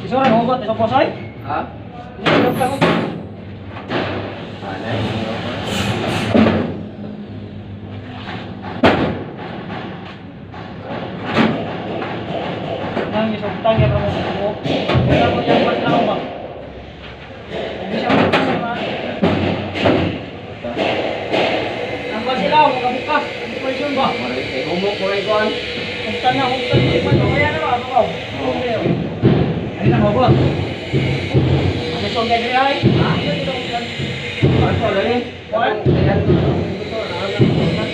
Isora hugot iso posoy? Ha? Isora ka hugot. Anay. Nang isog tang ya mo mo. Wala mo yang pas na ba. Hindi siya mo ma. Ang pa sila mo kabukas. Ang posisyon ba? Humok ko rin kuan. Hugtan na hugtan mo pa kaya na ba ako. Ay na hugot. Ang isog kay diri ay. Ah, ito hugtan. Ano lagi? Kuan? Ayan.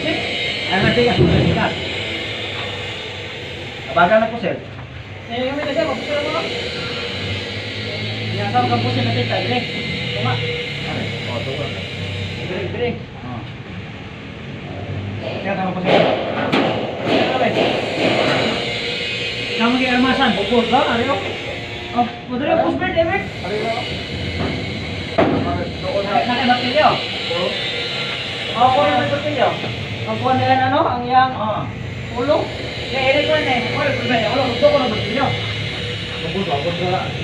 Six. Ay matigas, matigas. Abagal na po sir. Eh, kami kasi mapusil mo. Yan sa kapusil natin tayo, dire. Tama. Ay, oh, tunga. Dire, dire. Oh. Kaya tama po sir. Kaya kami. Kamu kay armasan, bukod ba? Ari oh. Oh, pwede rin push bird, eh, bird. Naka martilyo. Oh, kuha na martilyo. Ang kuha nila ano, ang iyang ulo. Kaya eri ko na eh. Ulo, ulo, ulo, ko na martilyo. Bagol, bagol,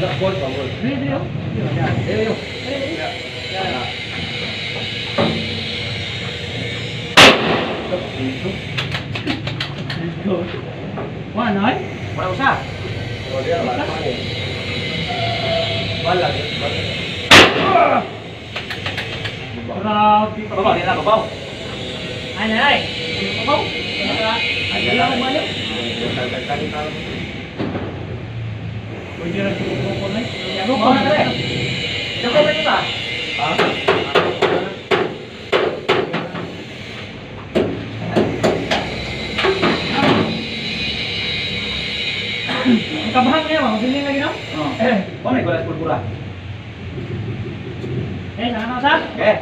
bagol, bagol. Dire, dire, oh. Eh, yo. Dire, dire. Dito. Let's go. Wala na eh. Wala usa. Wala. Wala. Grabe. Babaw, di na babaw. Ay, ay. Babaw. Ay, Ay, lang. ay. Pwede na siguro ko na. Ako na kare. Ako na ba? Ha? Ang kabahan niya, mabili lagi no? Oh. Oh, may gulas pulbura. Eh, sana sa? Eh.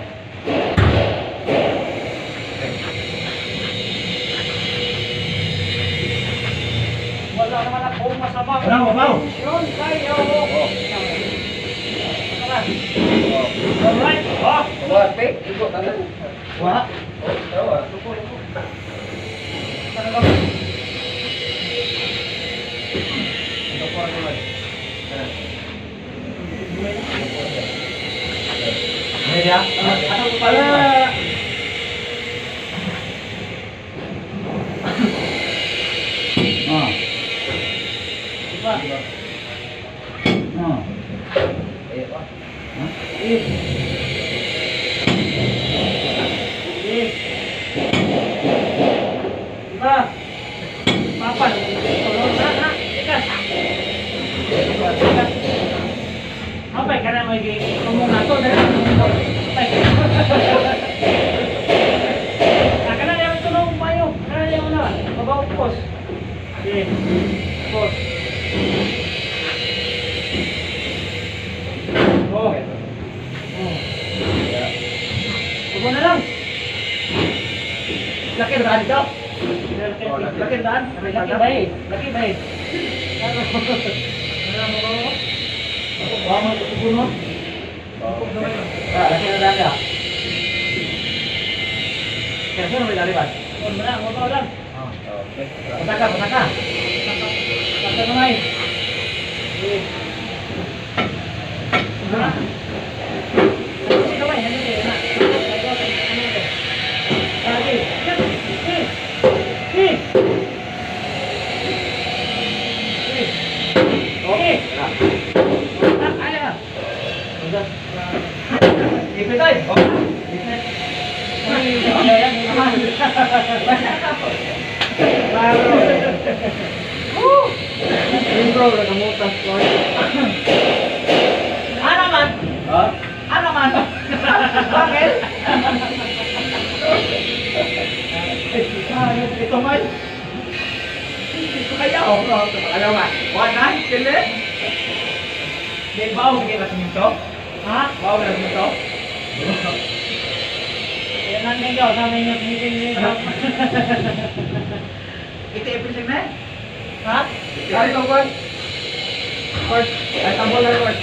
Wala naman akong masama. Wala, babaw. Yun, kayo. Oh. Alright. Oh, wala pe. Igo tanan. Wala. Oh, tawa. Luko, luko. Sana ka? Ito ko ra. Niya? Ano ko pala? Ah. Diba? Ah. Eh. Eh. Diba? Papa, tulong na, na. Tikas. Tikas. Apay ka na may tumong na to, dali. Apay ka. Ah, kana niya tulong mayo. Kana niya mo na. Babaw pos. Okay. Pos. Oh. Oh. Tubo na lang. Laki na daan dito. Laki na daan. Laki ba eh? Laki ba eh? Ano? Ano mo? Wah, mo tubo no. Ah, laki na daan ya. Kaya sino may dali ba? Oh, wala, wala lang. Ah. Okay. Pasaka, pasaka. Pasaka naman. Eh. Wala. Sige kamay, ano kayo na? Ano ito? Lagi. Eh. Eh. Eh. Okay. Ah, ala. Ipit ay. Oh. Ipit. Ay, ayan, naman. Baro. Woo! Bro, nagamutas ko. Ano man? Ha? Ano man? Bakit? Ah, ito man. Ito kaya oh. Alam ba? Wala, kili. Di ba ako kaya siminto? Ha? Bawo na siminto? Yan ang ninyo, sa ninyo, meeting ninyo. Ito everything na? Ha? Ay, ito ko. First, ay tambol na first.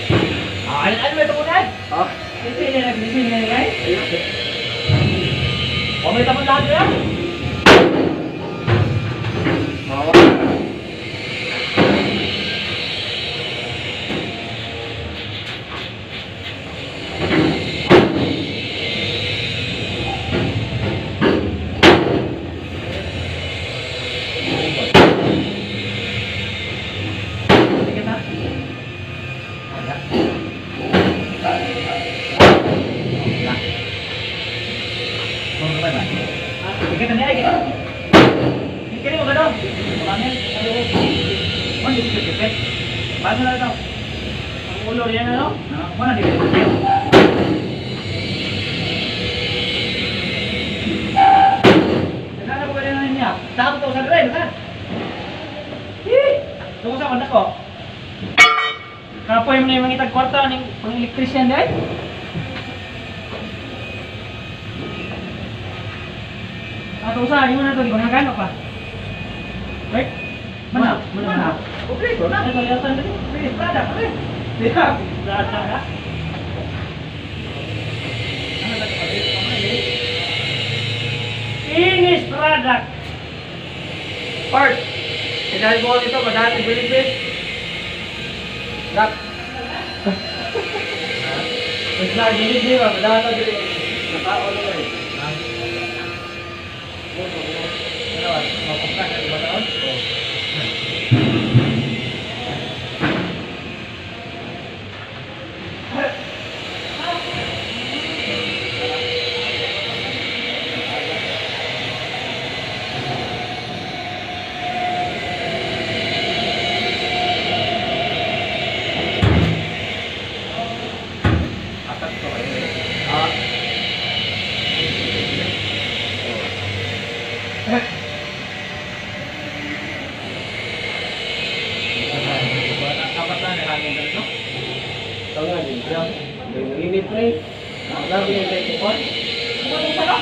Ah, ano ano ito muna? Ah. Busy na, busy na guys. Oh, may tapon lahat na. Oh. Sige na. Wala. Wala. Kung ba ba? Sige na niya, sige. Kini mo gano'n? Pamangin. Ano dito kipit? Paano na ito? Ang ulo riyan ano? Mana di kipit? Naghanap ko rin niya. Takot ako sa dre, ha? Eh, tungkol sa mandak ko. Kapoy mo na yung mangitag kwarta ning pang electrician dai. Ato sa imo na to gigunagan o pa? Right? Mana? Mana? Mana? Obligo na. Ano yata dali? Please, brother. Please. Yeah. Brada na. Finish product. Part. Eh, dahil mo ito, madami Philippines. Dak. Mas lagi hindi ba? Madami Philippines. Nakao na eh. Ano ba? Mapunta ka di ba taon? Atat ko kayo eh. Ah. Kapat na nilangin ka nito? Init pre. Laro yung tayo ko. Buka sa no?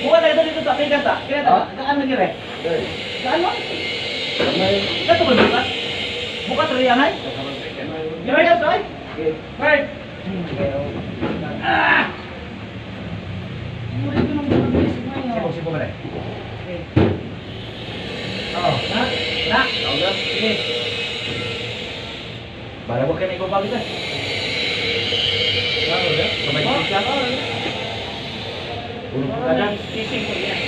Buka tayo dito sa akin kanta. Kaya ta, gaan na gire. Gaan mo? Kato ba bukas? Bukas rin yan ay? Gire ka ay? Right. Ah! Mo rito nung mabilis mo yun. Sibog, sibog ba Okay. Oo. Ha? Na. Sige. Bara ko kayo may kubag ito. siya. Ulo Ano ka na, na. Sisig ko yan.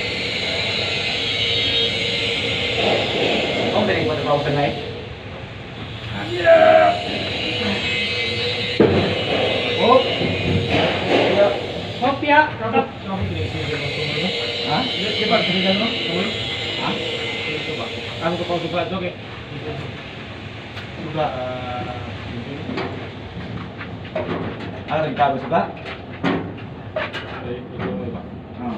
Oh, meron pa trabaho sa ngay. Oh. Kopya. Ha? Di ba, sinigan mo? Ha? Ano ko pa suga, okay. Suga, Ah, nagtago suga? Ay, ito mo ba? Ah.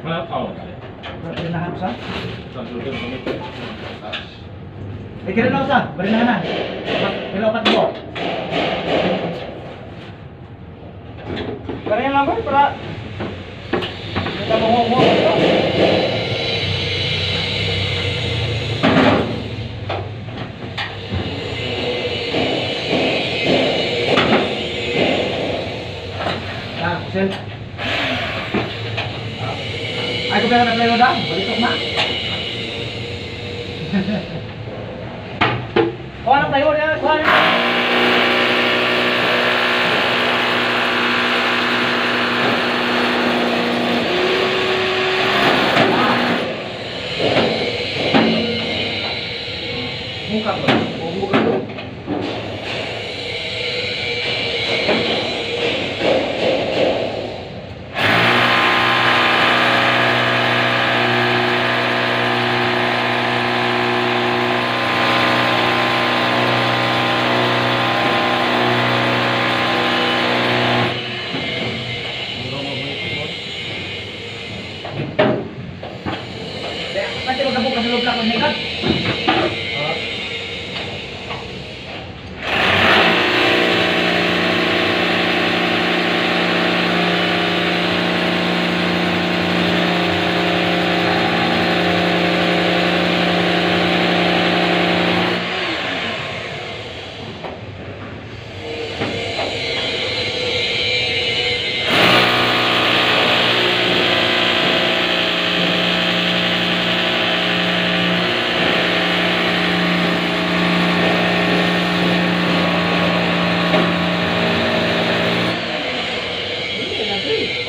Wala pa ako kaya. Barinahan sa? Sa suga, kami. Eh, kira lang sa, barinahan na. Kilo pat mo. Ganyan lang ba? Para... Kita mo mo ito. Ah, kusel. Ay, kung pera na playo da, balitok na. Kuha ng tayo niya, kuha na. Buka ba? O buka to. Pwede mo gabok kasi loob ka kung negat.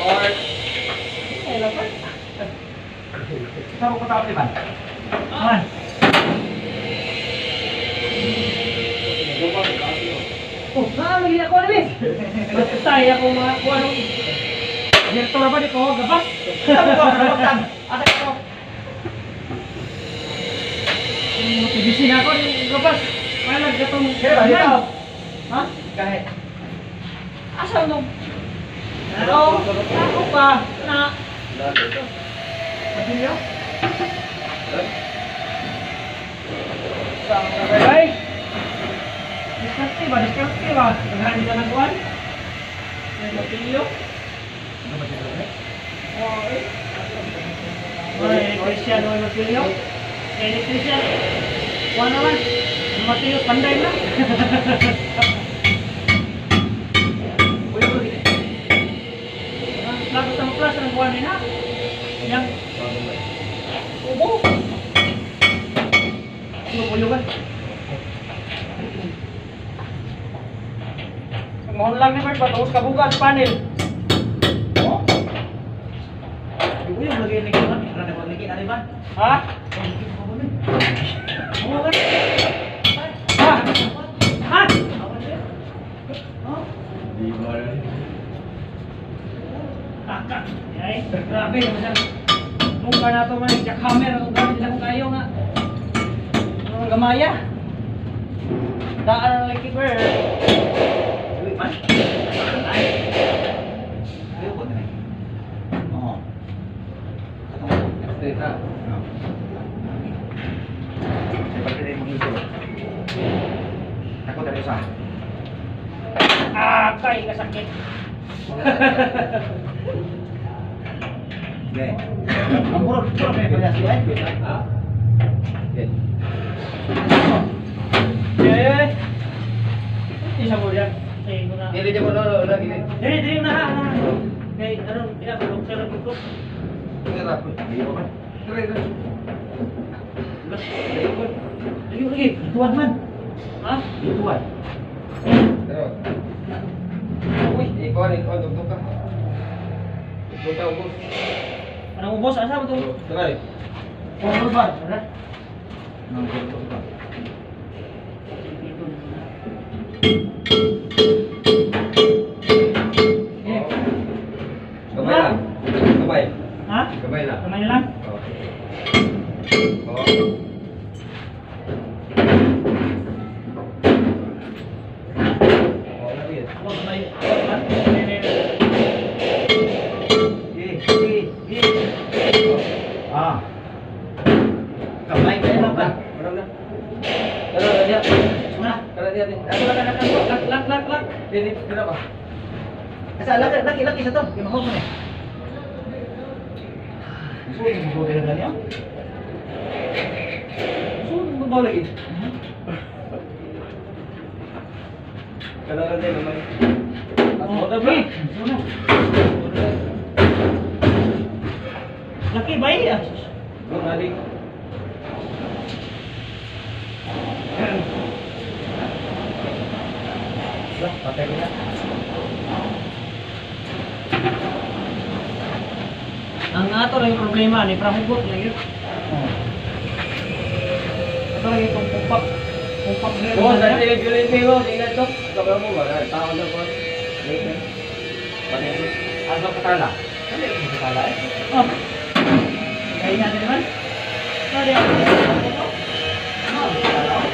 Or... Sa ko tao di ba? Man. Oh, lagi ako na bis. Basta ako mga kuha ng... Direktor ba di ko gabas? Sabi ko, ano Asa ko? PBC na ako ni gabas. Wala gatong. Kaya ba dito? Ha? Kahit. Asa no? Ako, ako pa na Masilyo? Ay! Diskarte ba? Diskarte ba? Naghahan ka ng kuwan? May matilyo? Ano ba siya? Oo, eh. Ay, electrician, may matilyo? Electrician. Kuwan naman. May matilyo, panday na. Uy, uy, uy. Ang lagot ang plus ng kuwan nila. Yang ubo. Ano po yun? Mohon lang ni Bert, patuos kabugan panel. Oh? Uy, yung lagi ni kan? Ano na lagi ano ba? Ha? Oo ka. Ha? Ha? Di ba rin? Taka. Ay, grabe naman. Mukha na ito man, jackhammer. Ang grabe nila kung kayo nga. Ang gamaya. Daan na lang keeper. Uy, man. Ay. Ayaw ko na. Oo. Straight na. Sa pagpili mo dito. Ako dali sa. Ah, kay kasakit. Okay. Ang puro puro may pala siya. Ha? Okay. Eh. Isa mo yan. Eh, mo na. Dili mo no, no, lagi. Dili, dili na ha. Kay aron ila bulok sa bulok. Ayaw man. Dire, dire. Lagi lagi. Ituan man. Ha? Ituan. Pero, Uy, ikaw, ikaw, dugtong ka. Dugtong ka, ubos. Anong ubos? Asa mo itong Try. control bar? Ano? Dugtong ka. Eh. Gamay lang. Gamay. Ha? Gamay lang. Kamay na lang? Oo. Oo. Oo, lagi yan. Huwag kamay. Ha? Eh, Eh, eh, eh. Ah. Kamay kayo lang ba? Wala na. Tara, tara, Suna. tara, tara. Ako lang, lang, lang, lang, lang, lang. Dili, dili ba? Kasi laki, laki, laki sa to. Yung mahog mo eh. Sulit, sulit na ganyan. Sunog mo ba lagi? Tara, tara, gamay. Oh, eh, suna. Laki ba eh? Go, nalik. Lah, patay ko na. Ang ato lang yung problema ni prahugot na yun. Oh. Ato lang itong pumpak. Pumpak na yun. Oh, sa dili, dili, dili, ingat to. Kapag mo ba? Tao na ko. Ano ka tala? Ano yung katala eh? Oh. Kaya natin naman. Sorry. Ano, katala oh.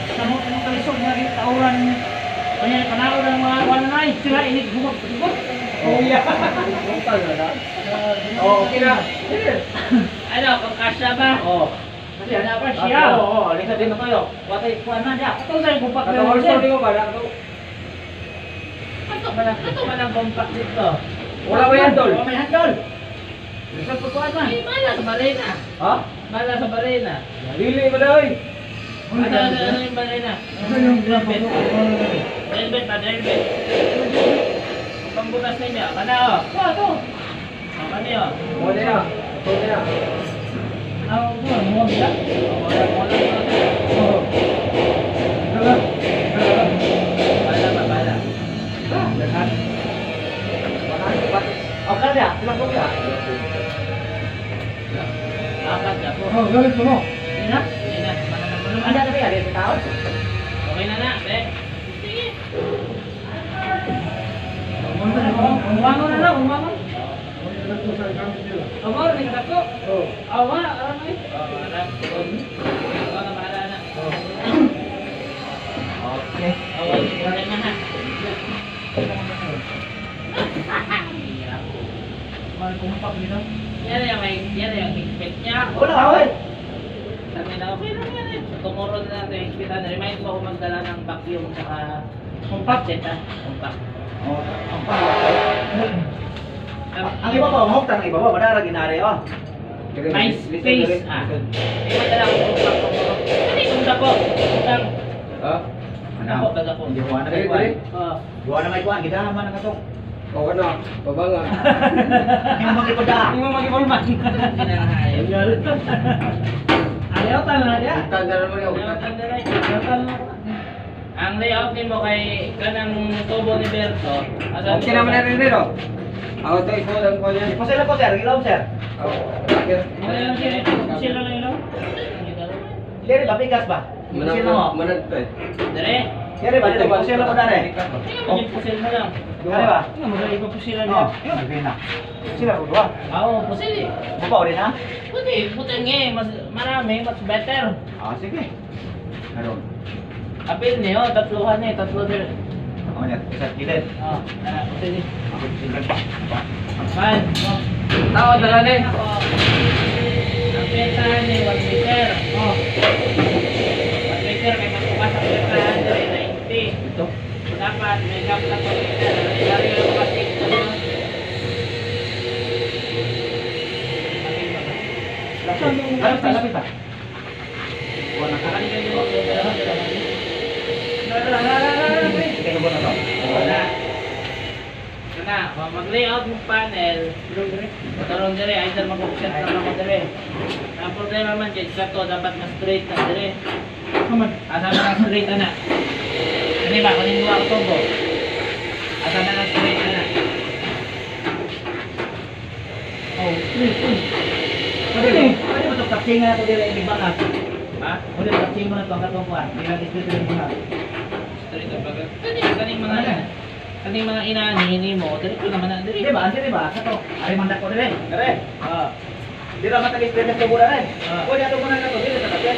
Sa mo anong kalisod nga rin tauran. Kanya panaro ng mga wala na sila init bugod bugod. Oh, yeah. Oh, okay na. Ano, kung kasya ba? Oh. Kasi ano pa siya. Oo, oo, alisa din na kayo. Watay, kuan man ya. Ito sa yung kumpak na Katawar yun. sa mo ba? Ako. Ato ba ng kumpak dito? Wala ba yan, tol? Wala may handol. Alisa po kuan man. Ay, mala sa balena. Ha? Mala sa balena. Dili ba na, oy? Ano yung balena? Ano yung Velvet. Velvet ba? Velvet. Pambutas ninyo. Kana o. Wah, to. O, kani o. Mo na ya. Ito na ya. Ah, oo, mo bila. Wala, wala. Oh. Tara. Tara. Bala ba, bala. Daghan. Oh, kada, sila ko ya. Apat na po. Oh, gamit mo mo. Hindi na? Hindi na. Bala na po naman. Ada tapi ada sa tao. Okay na na, be. Sige. Umangon na lang, umangon. Amor, may katako. Oh. Awa, aram eh. Oh, aram. Ikaw na bahala na. Okay. Awa, wala na ha. Kumpak dito. Yan yung may, yan yung higpit niya. Wala oy. Sabi na, okay lang yan eh. So, tomorrow na natin higpitan. Remind mo ako magdala ng vacuum tsaka compact set ah. Compact. Oh, ang pa. Ang iba pa, mahok ang iba pa, madara ginari oh. My space ah. May magdala akong compact tomorrow. Ano yung dako? Utang. Ha? Dako ba dako? Hindi ko na Dali, kay kuan. dali. Oh. Duwa na kay kuan, gidaman na katong. Okay na. Baba nga. Hindi mo makipada. Hindi mo mag-ibulman. Ayaw tan na diya. Tanda naman yung Ayaw tan na Ayaw tan na. Ang layout nimo kay kanang tubo ni Berto. asa Okay naman na rin rin, oh. Ako to, ikaw lang ko yan. Pasela ko sir, ilaw sir. Oh, bakit? Ano sila sila lang ilaw? Dere ba pikas ba? Manag Sila mo. manag to eh. Dere. Dere ba dere, pasela ko dere. Tingnan mo yung pusil mo lang. Dere ba? Tingnan mo yung pusilan Oh, niya. okay na. Sila ko duwa. Oo, pusil eh. Buka rin ha? Puti, puti nga eh. Mas marami, mas better. Ah, sige. Karon. Apil niyo, tatluhan eh, tatlo din. Ako na, isa gilid. Oh, tara, pusil eh. Ako sila pa. Man, oh. Tao, dala na eh. Ako. Ang bentahan ni 1 meter. Oh. 1 meter, may matukas ang bentahan dere, 90. Ito. Dapat may gap na 1 meter. Dari yung kasi ito. Lapis pa, lapis pa. Wala ka. Kaya ba na to? Wala. Ito na, kung mag-layout mo panel, karon dire, either mag-offset na ako dire. Ang problema man kay sa to dapat mas straight na dire. Come on. Asa na lang straight ana. Kani ba kunin duha ka tubo. Asa na lang straight ana. Oh, straight. Pwede, pwede mo ito kapsing na ito dila ibig bangat. Ha? Pwede kapsing mo na ito ang katong kuwan. Dila straight rin bunga. Straight ang baga. Kani kaning mga kaning mga inani nimo, diretso naman na diri. Di ba? Di ba? Sa to. Ari man dako dire. Dire. Ah. Dira man tagi straight na tubo na rin. Ah. Pwede ato mo na kato dili sa kapit.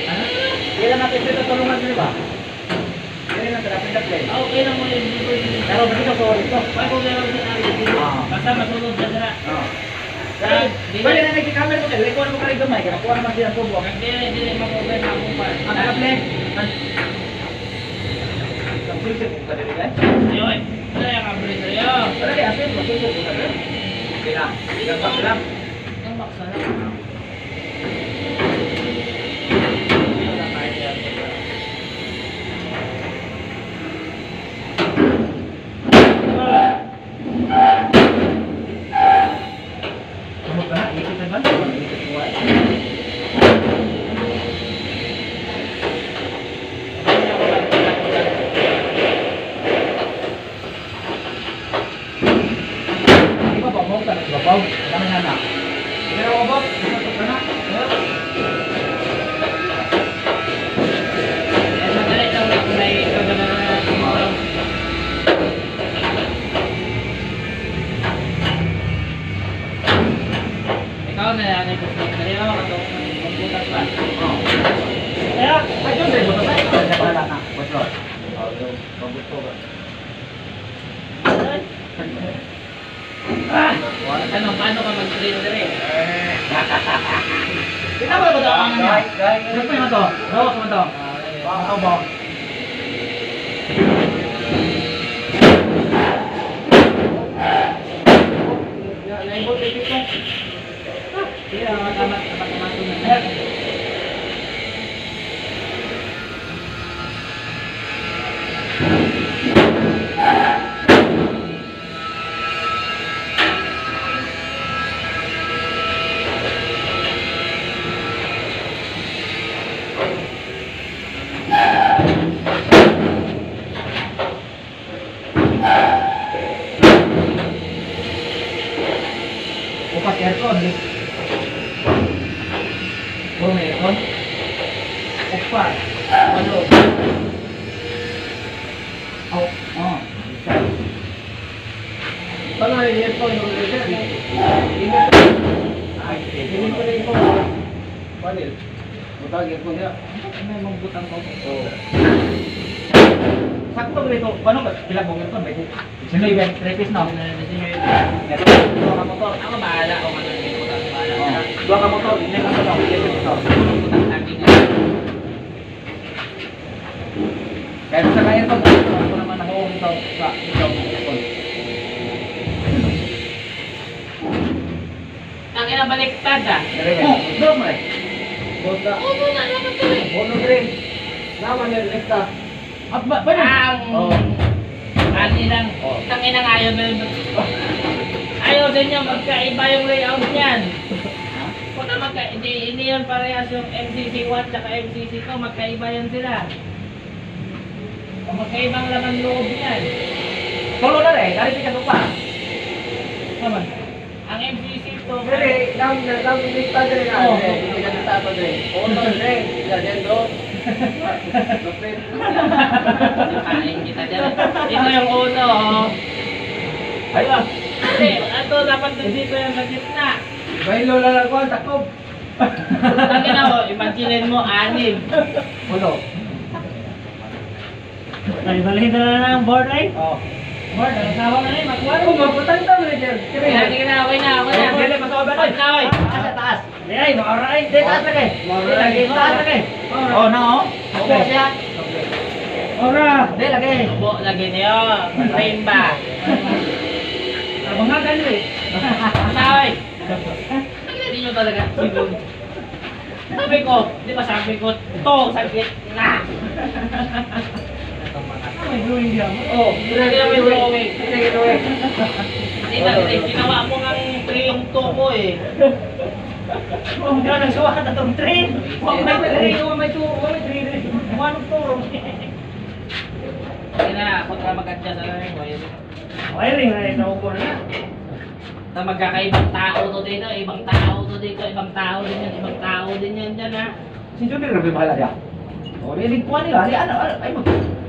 Ah. Dila na straight na tulungan dili ba? Dili na sa kapit play. Ah, okay lang mo yun. Pero dito ko dito. Ay, kung meron sa ari dito. Ah. Basta masunod na dira. Oh. Pwede na nagkikamera mo kay likuan mo kay gamay kay makuha naman siya ang tubo. Kag dili dili ma-cover na akong pan. Ang kable. Ang ko ka dili guys. Ayun. Wala yung kable sa'yo. Wala kay asin, masulsol ko ka dili. Okay na. Ilang lang. Ang baksa na. Wala tayo dyan. Tumot ka na, ikot na ba? Ikot mo ay. Di ba ba mo ka nagbabaw? Dami na na. Pero ko ba? Ito ka na. Eh, madali lang na kung may kagana na tomorrow. Ikaw na yan ay gusto. Dali ako katong pagbutas pa. Oh. Kaya, ay doon rin butas ay. Ay, bahala na. Basta. Oh, yung mabuto ba? Ah! Ano, paano ka mag-train dire? Kita ba ba ang niya? Gusto mo to? Gawa ko to. Ako ba? Naibot dito. Hindi na matamat matamat na. Upat aircon. Puro may aircon. Upat. Ano? Oh, oh. Paano yung aircon yung sir? Init. Ay, Init ko na yung panel. Butang aircon niya. May magbutang ko. Oo. Sakto dito. Paano ba? Pila kong aircon? May sino event? 3 piece no? Ito, dua ka motor. Ako bahala kung ano yung butang bahala. Oh, dua ka motor. Hindi ka to. Electric motor. Butang lagi na. Kaya sa kaya aircon, ako naman nahuong ito sa ikaw ng aircon. Ang ina baliktad ah. Oh, dua mo eh. Bota. Oo na naman to eh. Bono rin. Naman yung lekta. At ba, ba Ang Oh. ani lang. Oh. Tangina nga ayaw na ayaw din niya magkaiba yung layout niyan. Puta magka hindi hindi yan parehas yung MCC 1 tsaka MCC 2, magkaiba yan sila. Magkaibang laman loob niyan. Tulo na rin, dari ka pa. Naman. Ang MCC 2 Dire, nam nam lekta dire na. Oo. Dire, hindi ka nata pa dire. Oo, dire. Ila din do. Lupit. Kain kita dyan. Ito yung uno, oh. Ayun. Hindi, ito dapat nandito yung sa gitna. Bailo na lang ko ang takob. Tangina mo, imagine mo, anim. Ulo. Ay, balhin na lang ang board ay. Oh. Board, ang asawa na rin, magkuhan. Ano mabutang ta mo sir? Sige na, sige na, okay na, okay na. Dili masoba Pag na, oy. Taas sa taas. Ay, maoray. Di taas lagi. Maoray. Lagi taas lagi. Oh, no. Okay siya. Ora. Di lagi. Tubo lagi niyo. Frame ba? Abang nga ganun eh. Taoy. Hindi nyo talaga. Siguro. Sabi ko, di ba sabi ko, to sa gitna. May drawing diyan. Oh, hindi na may drawing. Sige, drawing. Hindi na, ginawa mo nga yung 3 yung 2 ko eh. Huwag ka nang suwat atong train. Huwag may train, huwag may two, huwag may train. One of two. Sige na, ako na mag-adjust ano yung wire. Wiring na ito ko na. Na magkakaibang tao to dito, ibang tao to dito, ibang tao din yan, ibang tao din yan dyan ha. Si Junior grabe bahala dia. Oh, di kuha nila, di ano, ano, ay mo.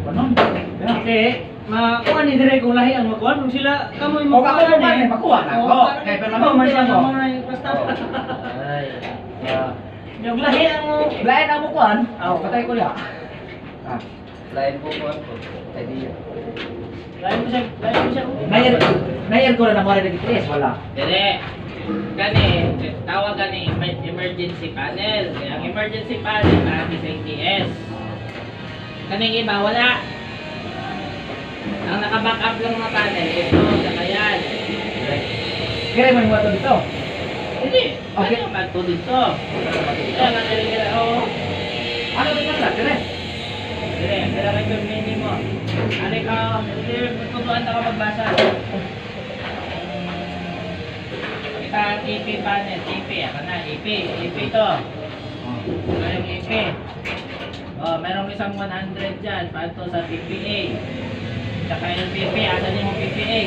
Ano? Hindi, makuha ni dire kung lahi ang makuha kung sila kamoy O, kako mo man, eh, makuha na ako. Kaya pero ikaw man sila sila mo. mo na yung basta. Ay. Yung lahi ang mo. Lain ang kuan. Aw, patay ko niya. Ah. Lain po po ako. Idea. Lahi mo siya, lahi mo siya. Nayer, nayer ko na na mo rin nag-tres, wala. Dire. Gani, tawag gani emergency panel. Kaya ang emergency panel natin sa ATS. Kaning iba wala. Ang naka-back up lang na panel, ito, saka yan. Kaya mo yung mga dito. Hindi. Okay. Ano yung to dito? Kaya nga dire, oo. Ano ba yung dire? Dire, kaya kay mini mo. Ano ka, dire, tutuan na ka magbasa. Kita ang AP panel, AP, ako na, AP, AP to. Ito yung AP. Oh, merong isang 100 dyan, pato sa PPA. Tsaka yung PPA, asan yung PPA?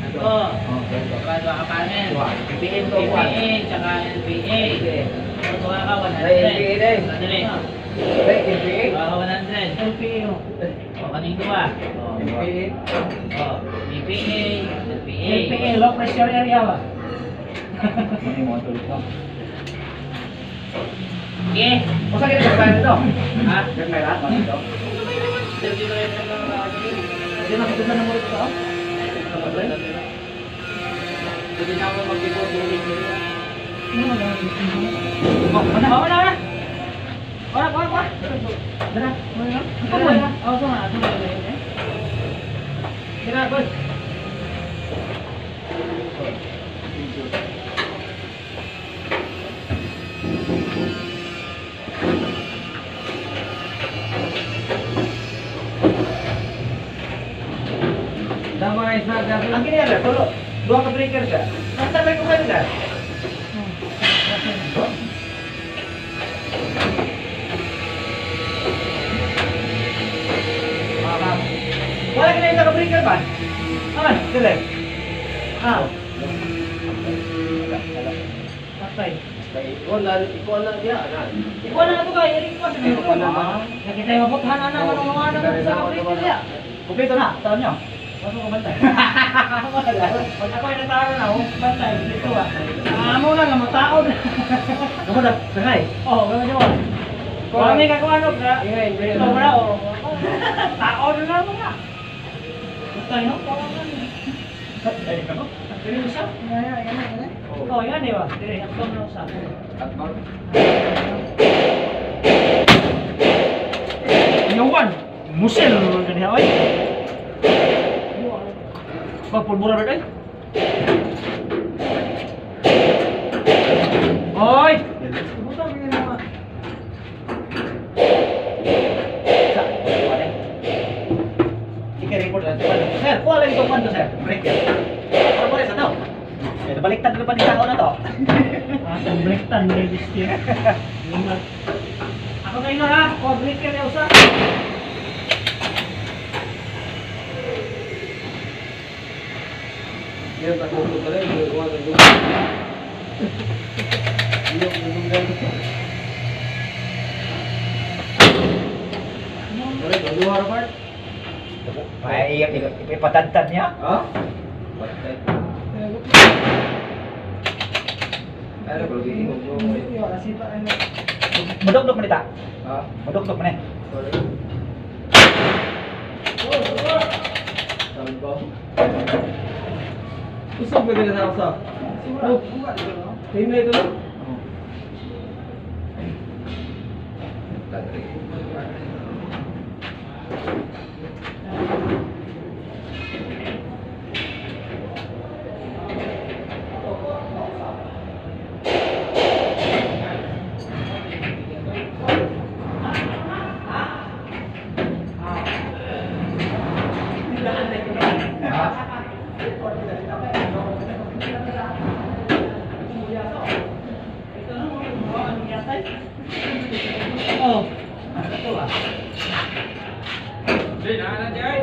Ito. Okay. Diba, duha ka panel. PPM to kuan. PPA, tsaka LPA. Duha ka, 100. Ay, LPA din. Sandali. Ay, LPA? Duha ka, 100. LPA mo. O, kaning duha. O, LPA? o, PPA, LPA. LPA, low pressure area ba? Ano yung mga dito? Okay. O sa kini ba dito? Ha? May lahat ba dito? Hindi makita na mo dito. Pwede na ako mag-ibot-ulit nila. Ano man ang Oh, mana? Oh, wala, wala. Wala, wala, wala. Dara. Ako mo. Oh, sama, ako mo. Dira, boy. Tama guys, na Ang kini ada tulo. Dua ka breaker siya. Nasa may ko kanina. Wala kini isa ka breaker ba? Aman. Dili. Ah. Patay. Ikaw na, ikaw na diya, ana. Ikaw na ito kay Eric pa siguro. Ikaw na ba? Nakita yung mabuthan na naman ang mga ano sa breaker niya. Kompleto na. Taon niyo. Pasok ka bantay. Pag ako ay nataro na, oh, bantay dito ah. Amo na nga mataon. Kamu dah sangay. Oh, gano'n mo. Kung may kakuha ka, Ingay, ingay. ito wala oh. Taon na mga. Patay no? Ay, kamu. Dili usap. Oh, yan eh ba? Dili, akto na usap. Yawan. Musel naman kaniya oy. Pagpulbura ba kay? Oy! Buta mo yun mga. Sa, wala. Ika-report lang. Sir, kuha lang itong kwento, sir. Breaker. Ano mo rin sa to? Eh, baliktad na pa ni tao na to. Ah, brektan register. Ako kayo na ha, kuha breaker ya usap. Yan, tagulo ka rin. Gawa ng gulo. Iyo, gulong Sorry, baluha ra, Bart. Ay, ipatantad niya. Ha? Patay. Ano, bro? Madugdog man ita. Ha? Madugdog man eh. Sorry. Sabi ko. Usog na ganyan sa usap. Oh, tingin na ito no? Ha? Hindi, na dyan.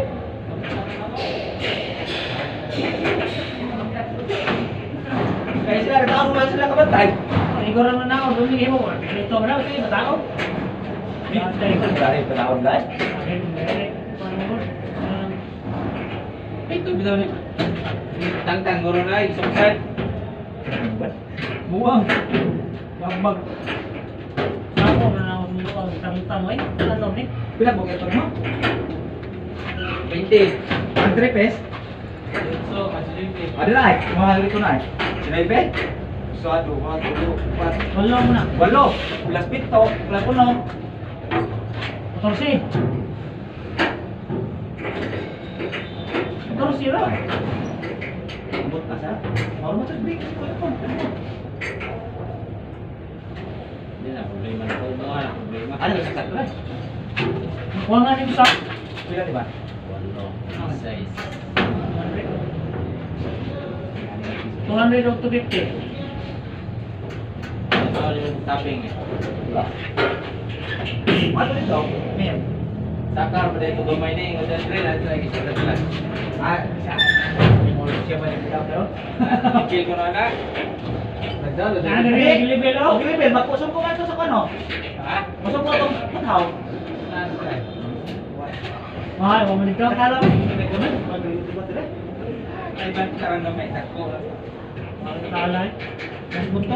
Kaya sila, nagtao man sila kabantay. Igor na ako, bumigay mo. Dito mo na, ito tao. Dari panahon guys. Ito, bitaw ni. Tangtang, guro na, isang side. Buwang. Magbag. Ako na ako ang tangtang ay. Ano ni? Pila mo ito mo? 20. Andre pes. So, masilipin. Ada na ay. Mga dito na ay. Sinaybe? Sa duha, tulo, upat. Wala mo na. Walo. Plus 7, plus 1. 14. 14 ra. Ambot ka sa. Mao mo sa big ko ito. Hindi na, problema na. Kung mga na, problema. Ano sa sakto? Kuha nga ni sa. Pila di ba? Walo. Size. 200 o 250. Ano yung topping eh? Wala. Ano dito? Ma'am. Sakar, ba ito gamay na yung Andre, lahat lagi sa tatla. Ah, sa. Mo siya ba ni pero? Kill ko na na. Nagdalo. Ano rin level oh? Okay, level magkusog ko man to sa kano. Ha? Kusog ko tong puthaw. Ay, wa man dito. Nakala mo, may ganun. Mag-dito ba dire? Ay, ba't karang gamay? Takbo. Ang talay. Mas bunto.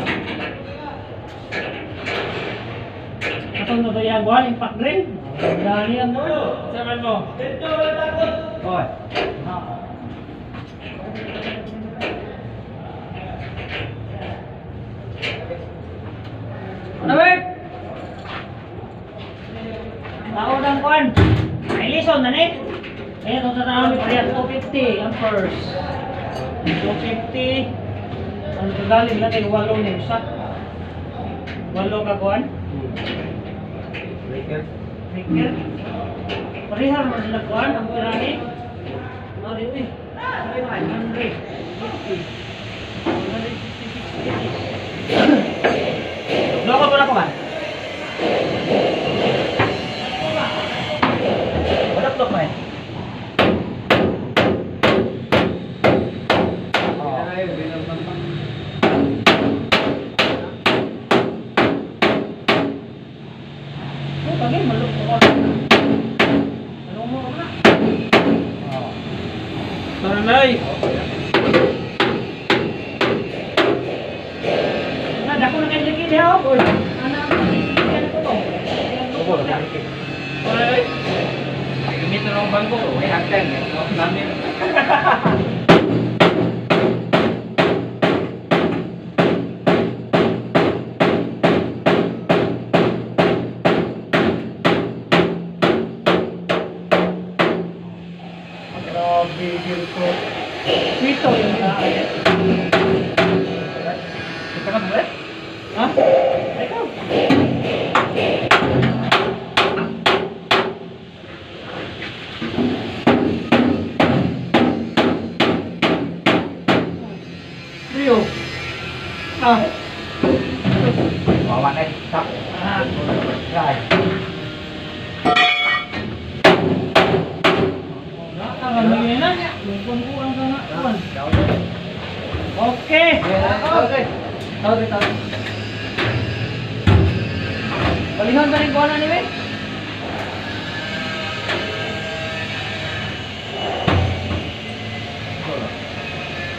Atong nagayang buwan, impact drill. Dali ang gawin. Saman mo? Oy. Ano ba? Tao ng kuan. Ay, lison na ni. Eh, ito sa tao ni Priya, 250 amperes. 250. Ang kagaling natin, walo ni usa. Walo ka kuan. Breaker. Breaker. Parehar mo sila kuan, ang pirani. Mari, uy. 100. 156. Loko ko na ko man. Wala plok man. Oh. Oh, bagay, maluk ko. Ano mo na? Oh. Tara na eh. Na, dako na kayo lagi diha. oh. Ana, ano ko to? Opo, lagi. Tara na eh. Gamit na lang ang bangko. May hagdan. No? Namin. Grabe, ko. Dito yung mga Kita ka mo eh? Ha? Ikaw. Trio. Ah. Wawa na eh. Sak. Ah. Ay. Ang ano na. Lungkon-kuan ka nga. Kuan. Okay. Okay. Tawag tawag. Balihon ba rin kuan na ni we?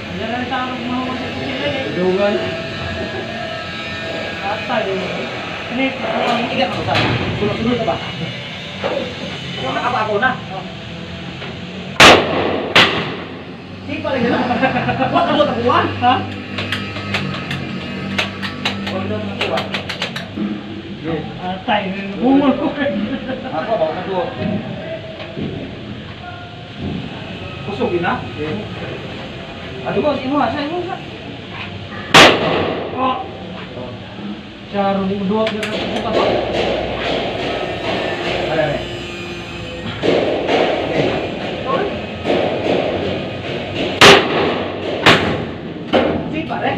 Andiyan na rin sa araw mahuman sa kusina eh. Dugal. Atay. Snake. Igat mo sa. Sulod-sulod na ba? Wala ka pa ako na. Di pa lagi na. Wa ka mo takuan. Ha? Wa ka mo takuan. Atay. Bungol ko. Ako ba ka duo? Kusog na. Ano ko imo sa imo sa. Oh. Charo, di mo duwag na sa pa. Ay ay. Di pare.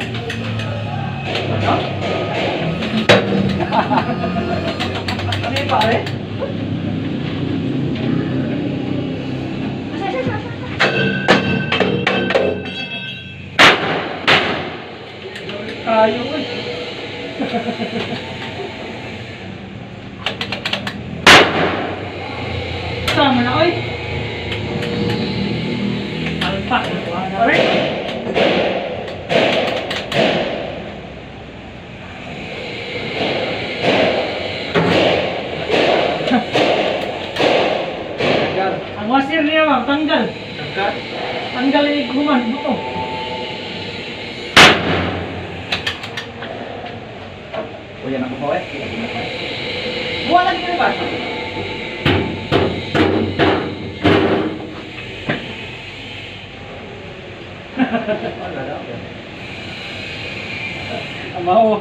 Ano? Di pare. Mura man na oy. Alpak. Pare. Ang wasir niya ma'am, tanggal. Tanggal yung human, buto. O yan ang babaw eh. Buwa lagi ka ba? Amaw.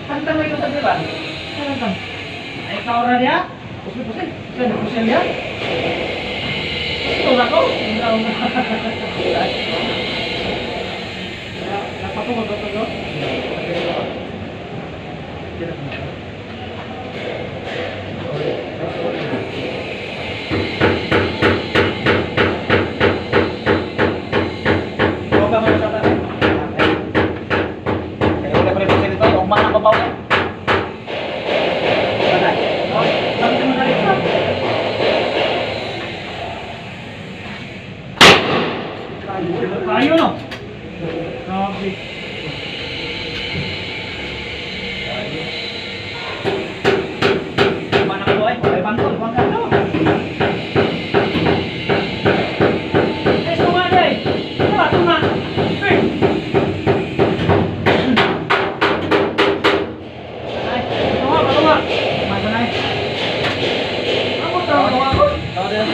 Tantang lang yung sabi ba? Ano tang? Ay, ikaw ra niya? Pusil-pusil. Saan pusil niya? Ito na ko. Ikaw na. Napatungod ko to. Huwag ka muna sa tabi. Kaya wala pa rin pusil ito. Ugma ang babaw eh. Patay. Bakit mo na rin? Kayo no? Grabe. Ugma ang babaw eh. Ay, bangkol. Bangkol. No. Eh, tunga na eh. Tunga, tunga. Eh. Ay, tunga, tunga. Masanay. Ako, tunga, tunga ako. Tama din.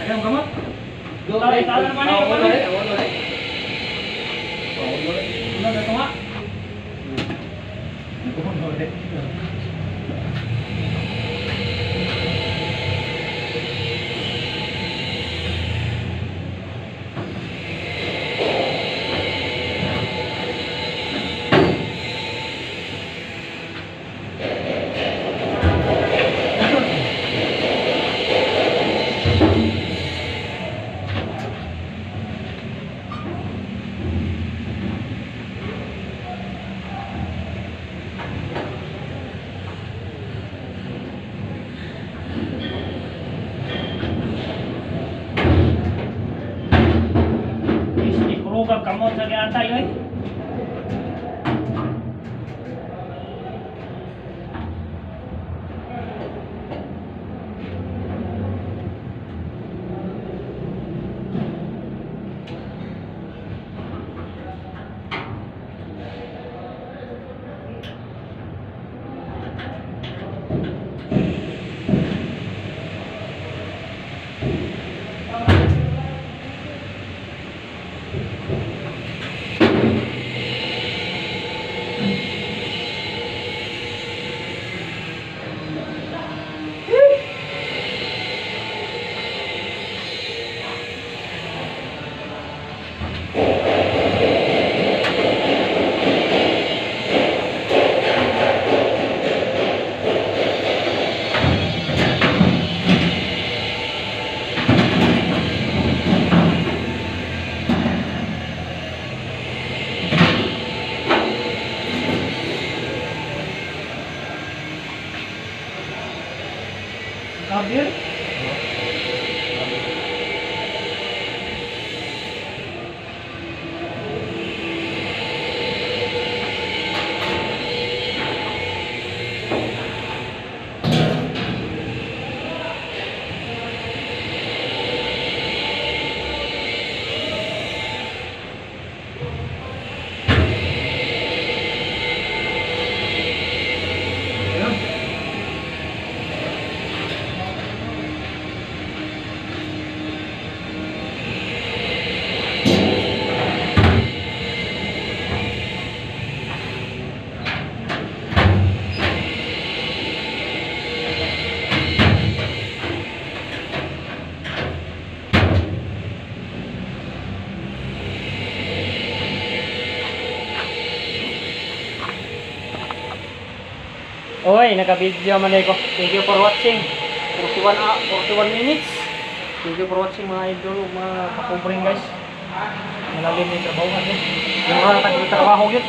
Ayaw, gamot. Go, Tama, tama naman eh, Oh, wala eh. wala eh. Oh, wala eh. Tunga, tunga. Wala eh. Isli kurugag kamot sa giatay oy. Kabir? Oy, naka-video man ko. Thank you for watching. 41 minutes. Thank you for watching mga idol, mga kakubring guys. Malalim yung trabaho natin. Yung mga tag-trabaho yun.